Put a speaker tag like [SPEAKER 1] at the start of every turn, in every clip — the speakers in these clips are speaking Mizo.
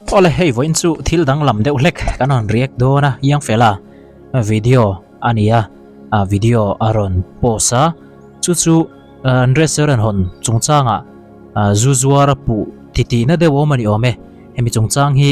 [SPEAKER 1] Awle hei vawiin chu thil danglam deuh hlek kan rawn react dawn a Youngfella video a ni a ah video a rawn post a chu chu an restaurant hawn chungchangah ah zu zuar a puh titihna deuh awm a ni awm e hemi chungchang hi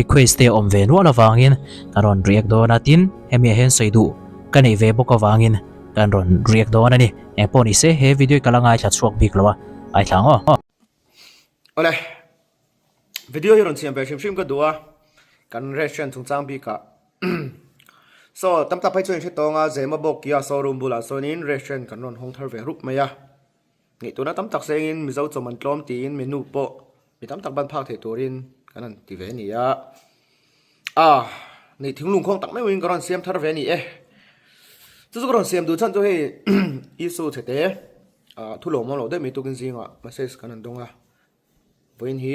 [SPEAKER 1] request te a awm ve nual avangin kan rawn react dawn a tin hemi ah hian sawi duh ka neih ve bawk avangin kan rawn react dawn a ni engpawh ni se he video hi ka la ngaithla chhuak bik lo a ngaithla ang aw.
[SPEAKER 2] Awle. Video hi rawn siam ve hrim hrim ka duh a, kan restaurant chungchang bikah. So, tam tak phei chuan in hre tawng a, Zema bawk Kia showroom bulah sawnin restaurant kan rawn hawng thar ve rup mai a. Ngaihtuahna tam tak sengin Mizo chawm an tlawm tiin menu pawh mi tam tak ban phak theih turin kan han ti ve a ni a. Ah, nei thinglung khawng tak meuhin ka rawn siam thar ve a ni e. Chu chu ka rawn siam duh chhan chu hei Isu chhete ah thu lawmawm loh deuh mai tukin zingah message kan han dawng a. Vawiin hi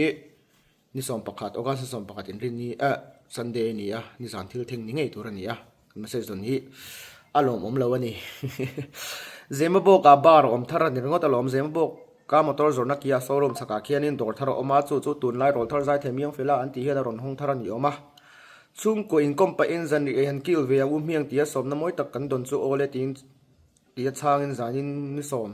[SPEAKER 2] ni 11 August ni 11 inrin ni eh Sunday a ni a, nizan thil thleng ni ngei tur a ni a, kan message dawn hi a lawmawm lo a ni. Zemabawk-ah bar a awm thar a ni ringawt alawm, Zemabawk-a motor zawrhna Kia showroom chhakah khianin dawr thar a awm a, chu chu tunlai rawl thar Zaithem Youngfella an tih hian a rawn hawng thar a ni awm a. Chhungkaw inkawm pahin zan rih ei han kil ve ang u hmiang tia sawmna mawi tak kan dawn chu awl e tiin Tia chhangin zanin ni sawm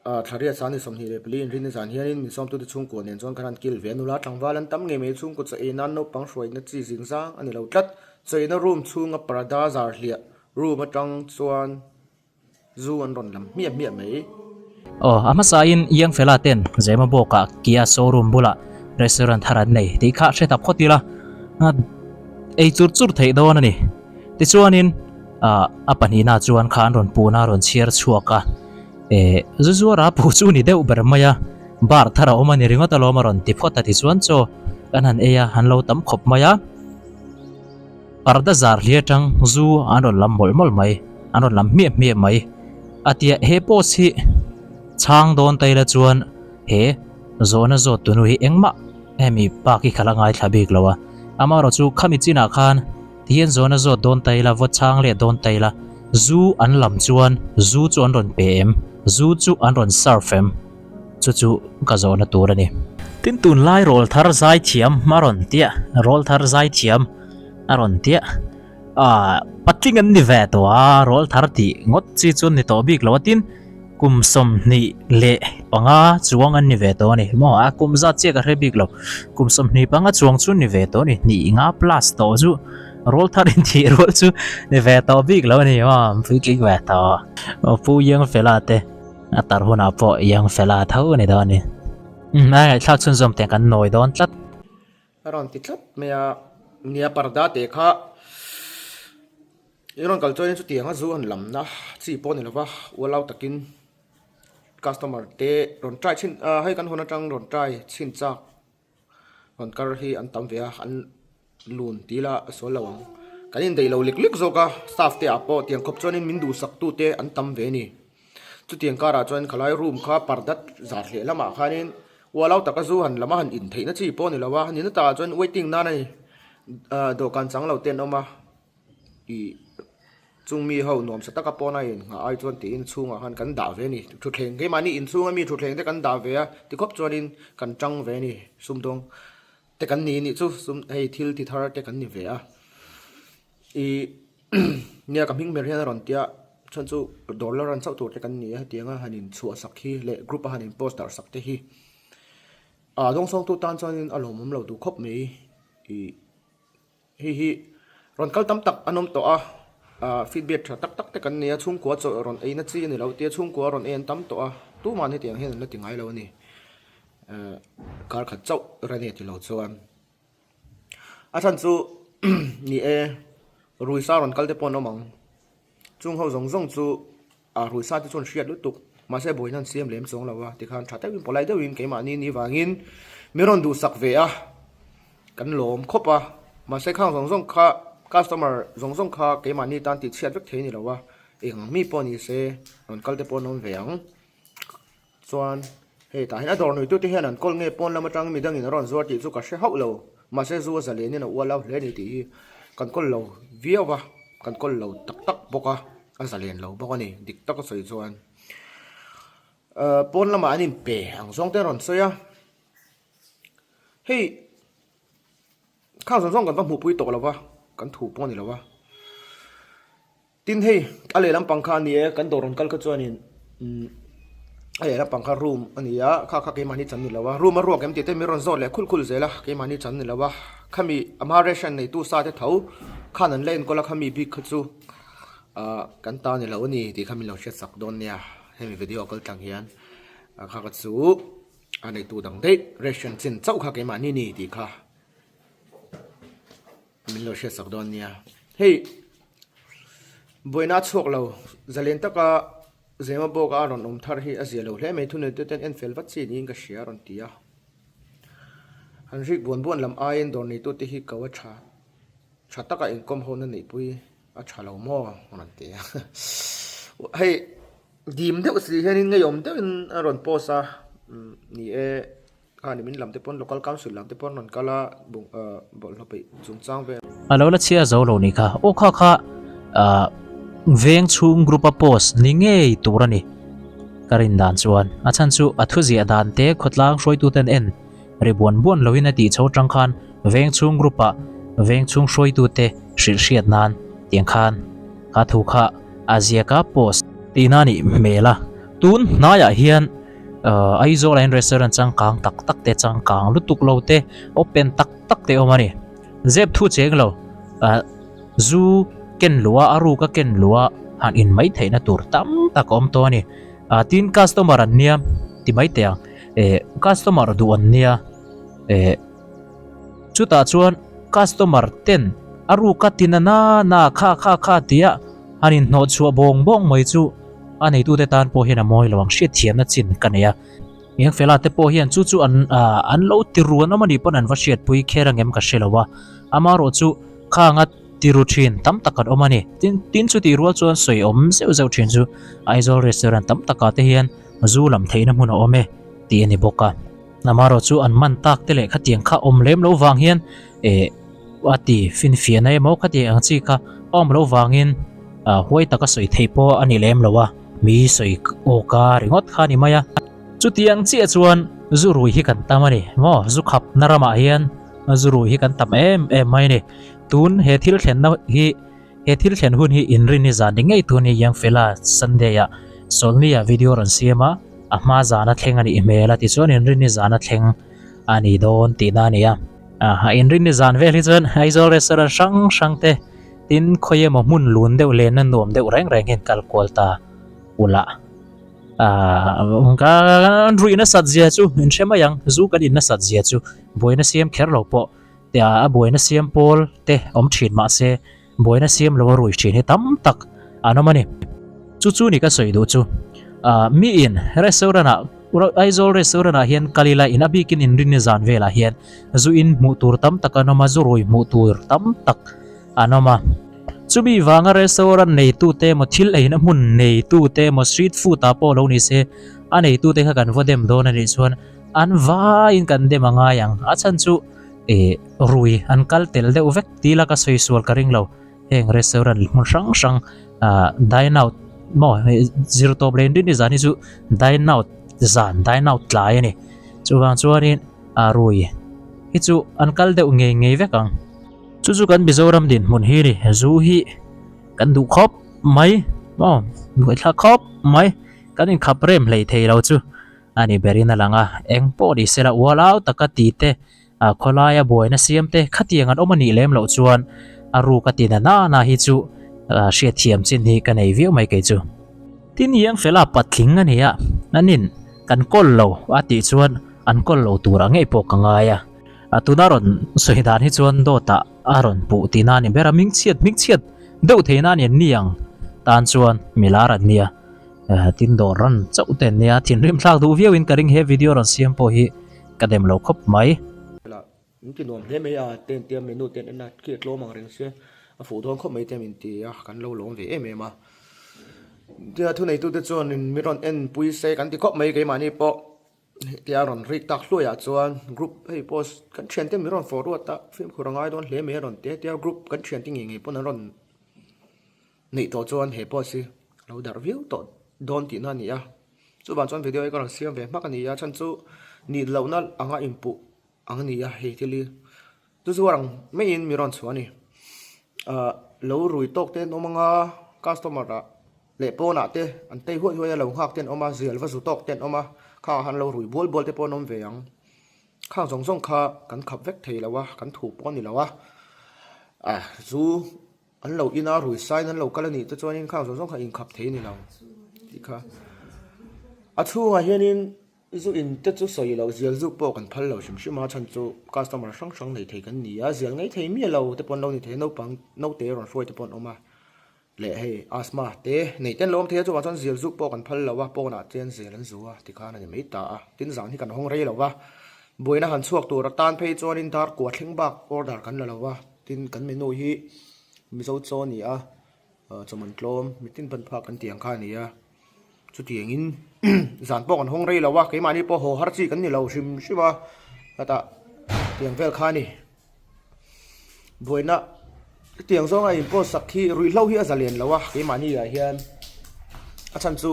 [SPEAKER 2] ah thla riat sang ni 24 inrin ni zan hianin min sawmtute chhungkua nen chuan kan han kil ve a, nula tlangval an tam ngei mai chhungkaw chaw ei nan naupang hruaina chi zing zang a ni lo tlat. Chaw eina room chhunga parda zar hliah room atang chuan zu an rawn lam hmiah hmiah mai.
[SPEAKER 1] Aw, a hmasain Youngfella ten Zema bawkah Kia showroom bulah restaurant thar an nei tih kha hre ta phawt ila, ei chur chur theih dawn a ni. Tichuanin ah a pahnihna chuan kha an rawn pun a rawn chhiar chhuak a eh zu zuara puh chu ni deuh ber mai a bar thar a awm a ni ringawt alawm a rawn ti phawt a tichuan chaw kan han ei a an lo tam khawp mai a parda zar hli atang zu an rawn lam mawlh mawlh mai an rawn lam hmiah hmiah mai a tia he post hi chhang dawn ta ila chuan he zawhna zawt tunu hi engmah hemi bak hi ka la ngaithla bik lo a amaherawh chu khami chinah khan. Tihian zawna zawt dawn ta ila, vaw chang leh dawn ta ila, zu an lam chuan zu chu an rawn pe em? Zu chu an rawn serve em? Chu chu ka zawhna tur a ni. Tin tunlai rawl thar zai thiam a rawn tia, rawl thar zai thiam a rawn tia, ah patling an ni ve tawh a, rawl thar tih ngawt chi chu an ni tawh bik lo a, tin Kum 25 chuang an ni ve tawh a ni maw? A kum zat chiah ka hre bik lo. Kum 25 chuang chu ni ve tawh a ni. Hnih nga plus tawh chu rawl thar in thih rual chu ni ve tawh bik lo a ni maw? An puitling ve tawh. Aw Pu Youngfella te a tar hunah pawh Youngfella tho a ni dawn a ni. Umm a ngaihthlak chhunzawm teh kan nawi dawn tlat.
[SPEAKER 2] A rawn ti tlat mai a, nia parda teh kha I rawn kal chuanin chutianga zu han lamna chi pawh a ni lova, ualau takin customer te rawn try chhin ah hei kan hawn atang rawn try chhin chak rawn kar hi an tam ve a, an lun tih ila a sual lo ang. Kan indaih lo lek lek zawk a, staff te ah pawh tiang khawp chuanin min duhsak tu te an tam ve a ni. Chutiang karah chuan khalai room kha parda zar hleh lamah khanin ualau taka zu han lama han in theihna chi pawh a ni lo a, ni na takah chuan waiting nan a ni ah dawhkan chang lo te an awm a. Ih chung mi ho nuamsa taka pawn a in nghah ai chuan tiin chhungah khan kan dah ve a ni thutthleng keimahni inchhunga mi thutthleng te kan dah ve a tikhawp chuanin kan tang ve a ni sumdawng te kan ni nih chu sum hei thil ti thar te kan ni ve a ih nia ka hming ber hian a rawn tia chhan chu dawr la ran chauh tur te kan ni a hetianga han in chhuah sak hi leh group a han in post darh sak te hi ah dawngsawngtu tan chuanin a lawmawm lo duh khawp mai ih. Hei hi rawn kal tam tak an awm tawh a, ah feedback tha tak tak te kan nei a, chhungkua chawlh rawn eina chi a ni lo tia chhungkua rawn ei an tam tawh a, tuman hetiang hian an la ti ngai lo a ni. Eh kar khat chauh rani a ti lo chuan a chhan chu ni e ruisa rawn kal te pawh an awm ang, chung ho zawng zawng chu. A rui sa te chuan hriat lutuk, mahse buaina an siam lem chuang lo a, tikhan tha deuhin polite deuhin keimahni ni vangin min rawn duhsak ve a, kan lawm khawp a, mahse khang zawng zawng kha customer zawng zawng kha keimahni tan tih chhiat vek thei a ni lo a, eng ang mi pawh ni se rawn kal te pawh an awm ve ang. Chuan hei tah hian a dawr nuitute hian an kawl nge pawn lam atang midangin a rawn zuar tih chu ka hre hauh lo. Mahse zu a zalenin a ual au hle a ni tih hi kan kawl lo viau va, kan kawl lo tak tak bawk a, a zalen lo bawk a ni dik taka sawi chuan. Pawn lamah an inpe ang zawng te a rawn sawi a, hei. Khang zawng zawng kan va hmuhpui tawh lo va, kan thu pawh a ni lo va. Tin hei a lehlam pang kha a ni e, kan dawr rawn kal kha chuanin umm a lehlam pang kha room a ni a, kha kha keimahni chan ni lo a, room a ruak em tih te min rawn zawt leh khul khul zel a, keimahni chan ni lo a, khami a hma ration neitu sa te tho khan an la enkawl a, khami bik kha chu ah kan ta ni lo a ni tih kha min lo hriat sak dawn nia, hemi video kal tlang hian kha kha chu a neitu dang daih ration chin chauh kha keimahni ni tih kha. Min lo hriat sak dawn nia. Hei buaina a chhuak lo zalen taka Zema bawka a rawn awm thar hi a zia lo hle mai. Thunei te ten en fel vat chi niin ka hria a rawn ti a. Han rik buan buan lam aiin dawr neitute hi ko a tha tha taka inkawm ho na neihpui a tha lo maw a rawn ti a. Hei dim deuh si hianin ngeiawm deuhin a rawn post a ni e. Kha ni min lam te pawn local council lam te pawn rawn kal a bung ah bawlhhlawh peih chungchang vel.
[SPEAKER 1] A lo la chhia zo lo ni kha. Aw kha kha ah veng chhung group a post ni ngei tur a ni ka rin dan chuan a chhan chu a thu ziah dan te khawtlang hruaitu ten en ri buan buan lo in a tih chho tang khan veng chhung group ah veng chhung hruaitu te hrilh hriat nan tiang khan kha thu kha a ziak a post tihna a nih hmel a tun hnaiah hian. Ahh Aizawl ah hian restaurant changkang tak tak te changkang lutuk lo te open tak tak te a awm a ni zep thu cheng lo ahh zu ken luh a a ruk a ken luh a han in mai theihna tur tam tak a awm tawh a ni ah tin customer an nia ti mai teh ang eh customer duh an nia eh chutah chuan customer ten a ruk a ti na na kha kha kha tia han inhnawh chhuah bawng bawng mai chu. A neitute tan pawh hian a mawi lo ang hriatthiamna chin ka nei a. Eng fela te pawh hian chu chu an an lo ti ru an awm a nih pawn an va hriatpui kher ang em ka hre lo a. Amaherawh chu khanga ti ru thin tam tak an awm a ni. Tin tin chutih rual chuan sawi awm zeuh zeuh thin chu Aizawl restaurant tam takah te hian zu lam theihna hmun a awm e tih a ni bawk a. Amaherawh chu an man tak te leh khatiang kha awm lem lo vang hian eh a ti finfiahna emaw khatiang ang chi kha a awm loh vangin ah huai taka sawi theih pawh a ni lem lo a, mi sawi awka ringawt kha a ni mai a. Chutiang chiah chuan zu rui hi kan tam a ni maw, zu khapna ramah hian zu rui hi kan tam em em mai a ni. Tun he thil thlenna hi. He thil thlen hun hi inrin hi zan ni ngei tur ni Youngfella Sunday ah Sawlni ah video rawn siam a, a hma zana thleng a nih hmel a tichuan inrin hi zana thleng a ni dawn tihna a ni a. A inrin ni zan vel hi chuan Aizawl restaurant hrang hrang te tin khawi emaw hmun lun deuh lenna nuam deuh reng reng hian kal kual ta ula. Kan ruih nasat zia chu in hre mai ang, zu kan in nasat zia chu buaina siam kher lo pawh Tia a buaina siam pawl te awm thin mah se buaina siam lo a rui thin hi tam tak an awm a ni. Chu chu ni ka sawi duh chu. Ah mi in restaurant ah Aizawl restaurant ah hian kal ila in a bikin inrinni zan velah hian zu in hmuh tur tam tak an awm a, zu rui hmuh tur tam tak an awm a. Chumi vanga restaurant neitute emaw thil eina hmun neitute emaw street food ah pawh lo ni se a neitute kha kan va dem dawn a nih chuan an vaiin kan dem a ngai ang. A chhan chu Eh rui an kal tel deuh vek ti la ka sawi sual ka ring lo. Heng restaurant hmun hrang hrang ah dine out maw zir tawp leh inrin ni zan hi chu dine out zan dine out tlai a ni. Chuvang chuanin ah rui hi chu an kal deuh ngei ngei vek ang. Chu chu kan Mizoram dinhmun hi ni zu hi kan duh khawp mai maw buaithlak khawp mai kan inkhap rem hlei thei lo chu. A ni berin a lang a, eng pawh ni sela ualau taka ti te, a khawlaia buaina siam te khatiang an awm a nih lem loh chuan a ruk a ti na na na hi chu hriatthiam chin hi ka nei viau mai kei chu. Tin Iang Fela patling a ni a, anin kan kawl lo a tih chuan an kawl lo tur a ngei pawh ka ngai a. A tuna rawn sawi dan hi chuan dawtah a rawn puh tihna a ni ber a, hmingchhiat hmingchhiat deuh theihna a ni an ni ang tan chuan milar an nia. Tin dawr ran chauh te an nia, thinrim thlak duh viau in ka ring he video rawn siam pawh hi ka dem lo khawp mai.
[SPEAKER 2] Min ti nuam hle mai a, ten tia menu te an en a, khi a tlawm ang reng sia, a fuh dawn khawp mai te min ti a, kan lo lawm ve em em a. Tia thuneitute chuan mi rawn en pui se kan ti khawp mai keimahni pawh tia rawn rik tak hluaiah chuan group hei post kan thiante mi rawn forward a, fimkhur a ngai dawn hle mai a rawn ti a, tia group kan thiante ngei ngei pawn an rawn. Neih tawh chuan he post hi a lo darh viau tawh dawn tihna a ni a, chuvang chuan video hi ka rawn siam ve hmak a ni a, chhan chu nih lohna anga inpuh ang a ni a hei thil hi. Chu zuar ang maiin mi rawn chhuah a ni. Ahh lo rui tawk te an awm anga customer ah leh pawnah te an tei huai huai a lo nghak te an awm a, zial va zu tawk te an awm a, khangah khan lo rui bual bual te pawh an awm ve ang. Khang zawng zawng kha kan khap vek thei lo a, kan thu pawh a ni lo a. Ahh zu an lo in a, rui sain an lo kal a nih te chuanin khang zawng zawng kha inkhap thei a ni lo tih kha. A chhungah hianin Zu in te chu sawi loh zial zuk pawh kan phal lo hrim hrim a, chhan chu customer hrang hrang nei thei kan ni a, zial ngei thei miah lo te pawh an lo ni thei a, naupang naute rawn hruai te pawh an awm a, leh hei asthma te nei te an lo awm thei a, chuvang chuan zial zuk pawh kan phal lo a, pawnah chuan zial an zu a tikhan a ni mai ta a, tin zan hi kan hawng rei lo va, buaina han chhuak tur atan phei chuanin dar kua thleng bak order kan la lo va, tin kan menu hi Mizo chaw a ni a. Chawman tlawm mitin ban phak kan tih ang kha a ni a, chutiangin zan pawh kan hawng rei lo a, keimahni pawh haw har chi kan ni lo hrim hrim a, hetah tiang vel kha a ni. Buaina tiang zawnga in post sak hi ruihhlo hi a zalen lo a keimahni ah hian a chhan chu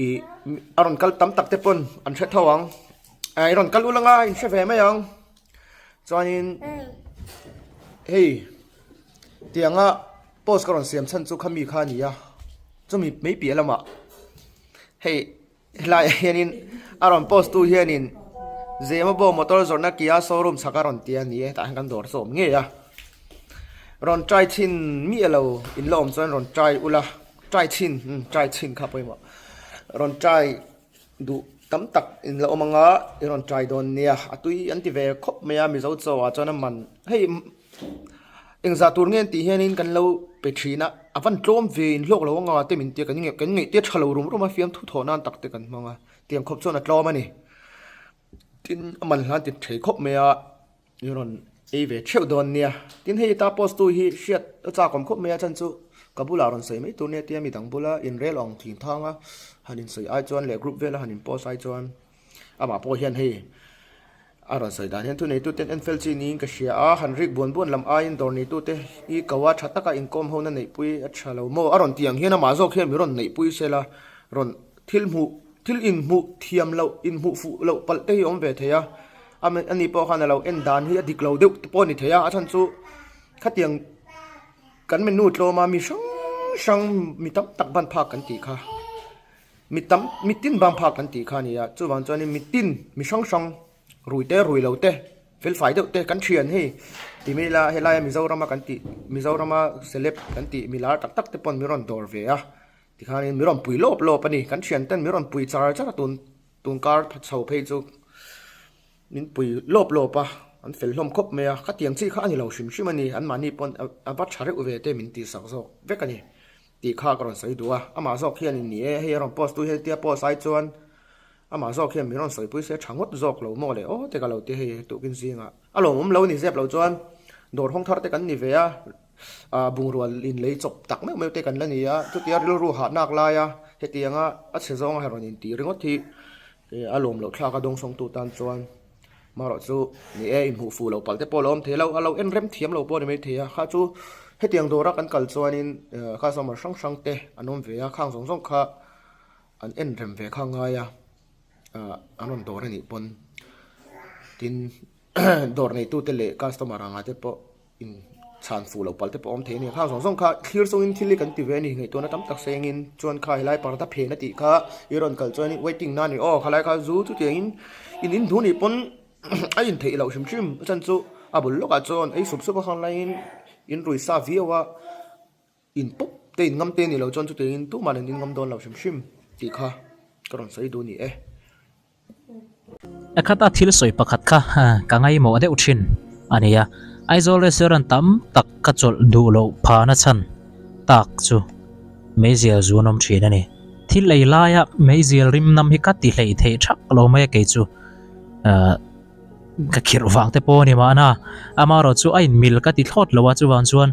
[SPEAKER 2] ih a rawn kal tam tak te pawn an hre tho ang, i rawn kal ul anga in hre ve mai ang. Chuanin hei tianga post ka rawn siam chhan chu khami kha a ni a, chumi mai piah lamah hei helaiah hianin a rawn post tu hianin Zemabawk motor zawrhna Kia showroom chhak a rawn ti a ni e, tah hian kan dawr chu a awm ngei a, rawn try chhin miah lo in la awm chuan rawn try ula try chhin umm try chhin kha pawimawh rawn try. Duh tam tak in la awm anga i rawn try dawn nia, a tui an ti ve khawp mai a Mizo chaw ah chuan a man hei engzah tur nge an tih hianin kan lo pe thin a, a van tlawm ve in hlawk lo anga te min tia kan kan ngaihtir tha lo rum rum a fiamthu thawh nan tak te kan hmang a, tiang khawp chuan a tlawm a ni. Tin a man hlan ti thei khawp mai a. I rawn ei ve theuh dawn nia. Tin hei ta post tu hi hriat a chak awm khawp mai a chhan chu ka bulah rawn sawi mai tur nia tia midang bula inrel awng thin thang a han insawi ai chuan leh group vela han in post ai chuan amah pawh hian hei a rawn sawi dan hian thuneitu ten en fel chi niin ka hria a han rik buan buan lam aiin dawr neitute hi ko a tha taka inkawm hona neihpui a tha lo maw a rawn ti ang hian amah zawk hian mi rawn neihpui sela rawn thil hmuh Thil inhmuh thiam loh, inhmuh fuh loh palh te hi a awm ve thei a, ani pawh khan a lo en dan hi a dik lo deuh te pawh a ni thei a, a chhan chu khatiang kan menu tlawm a mi hrang hrang mi tam tak ban phak kan tih kha, mi tam mi tin ban phak kan tih kha a ni a, chuvang chuanin mi tin mi hrang hrang rui te rui lo te felfai deuh te kan thian hei ti mai ila helaia Mizorama kan tih Mizorama celeb kan tih mi lar tak tak te pawn min rawn dawr ve a. Tikhanin mi rawn pui lawp lawp a ni. Kan thian ten mi rawn pui char char a tun tun kar chho phei chu min pui lawp lawp a, an fel hlawm khawp mai a. Khatiang chi kha a ni lo hrim hrim a ni. Anmahni pawn a va tha reuh ve te min tihsak zawk vek a ni tih kha ka rawn sawi duh a. Amah zawk hianin ni e, hei a rawn post tu hian tia post ai chuan amah zawk hian mi rawn sawipui se tha ngawt zawk lo maw le aw te ka lo ti hei tukin zingah a lawmawm lo ni zep lo chuan dawr hawng thar te kan ni ve a. Ah bungrua in lei chawp tak meuh meuh te kan la ni a, chutia rilru hah nak lai a, hetianga a chhe zawnga hei rawn intih ringawt hi a lawm loh thlak a dawngsawngtu tan chuan marawh chu ni e inhmuh fuh loh palh te pawh a lo awm thei lo, a lo en rem thiam lo pawh a ni maithei a, kha chu hetiang dawra kan kal chuanin customer hrang hrang te an awm ve a, khang zawng zawng kha an en rem ve kha ngai a, ah an rawn dawr a nih pawn tin dawr neitute leh customer anga te pawh. In chhan fuh loh palh te pawh a awm thei a ni. Khang zawng zawng kha thlir chungin thil hi kan ti ve a ni. Ngaihtuahna tam tak sengin chuan kha helai parda phen a tih kha i rawn kal chuan waiting na a ni aw khalai kha zu chutiangin in in hnu nih pawn a in theih loh hrim hrim a chhan chu a bul lawkah chuan ei sup sup a khang laiin in rui sa viau a in pawp te in ngam te a nih loh chuan chutiangin tumah an in ngam dawn lo hrim hrim tih kha ka rawn sawi duh a ni e.
[SPEAKER 1] Ekhata thil sawi pakhat kha ka ngaimawh deuh thin a ni a, Aizawl restaurant tam tak ka chawlh duh loh phahna chhan tak chu meizial zu an awm thin a ni. Thil ei laia meizial rim nam hi ka ti hleih theih thak lo mai a kei chu ka khirh vang te pawh a ni mahna, amaherawh chu a inmil ka ti thlawt lo a chuvang chuan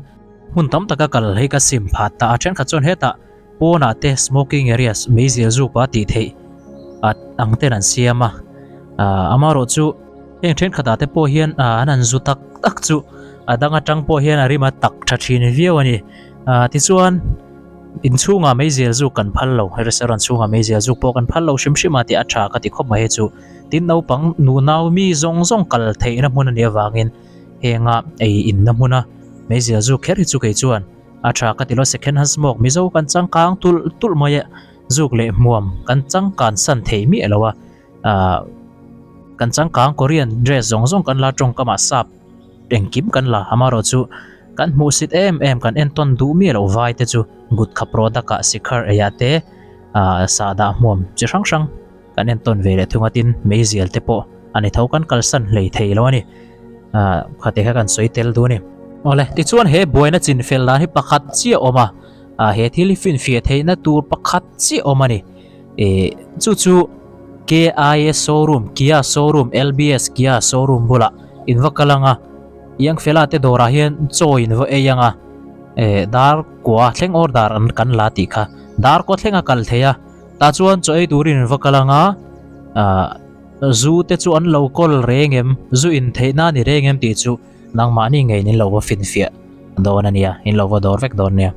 [SPEAKER 1] hmun tam taka kal hi ka sim phat ta a, thenkhat chuan hetah Pawnah te smoking areas meizial zuk a tih theih at ang ten an siam a, amaherawh chu heng thenkhatah te pawh hian an han zu tak tak chu a dang atang pawh hian a rim a tak tha thin viau a ni. Tichuan. Inchhungah meizial zuk kan phal lo, restaurant chhungah meizial zuk pawh kan phal lo hrim hrim a tih a tha ka ti khawp mai hei chu. Tin naupang nunau mi zawng zawng kal theihna hmun a nih avangin henga ei inna hmuna meizial zuk kher hi chu kei chuan a tha ka ti lo. Second hand smoke Mizo kan changkang tulh tulh mai e, zuk leh hmuam kan changkan san thei miah lo a, ahh kan changkang Korean dress zawng zawng kan la tawngkamah sap engkim kan la amaherawh chu kan hmuhsit em em kan entawn duh miah loh vai te chu gutkha product ah sikhar ei ah te ah sahdah hmuam chi hrang hrang kan entawn ve leh thung a tin meizial te pawh a ni tho kan kalsan hlei thei lo a ni ah khate kha kan sawi tel duh a ni. Awle tichuan he buaina chinfel dan hi pakhat chiah a awm a ah he thil hi finfiah theihna tur pakhat chiah a awm a ni ih chu chu KIA showroom Kia showroom LBS Kia showroom bulah in va kal ang a Iangfela te dawrah hian chaw in va ei ang a eh dar kua thleng order an kan la tih kha dar kua thleng a kal thei a tah chuan chaw ei turin in va kal ang a ah zu te chu an lo kawl reng em zu in theih na ni reng em tih chu nangmahni ngeiin in lo va finfiah dawn a nia in lo va dawr vek dawn nia.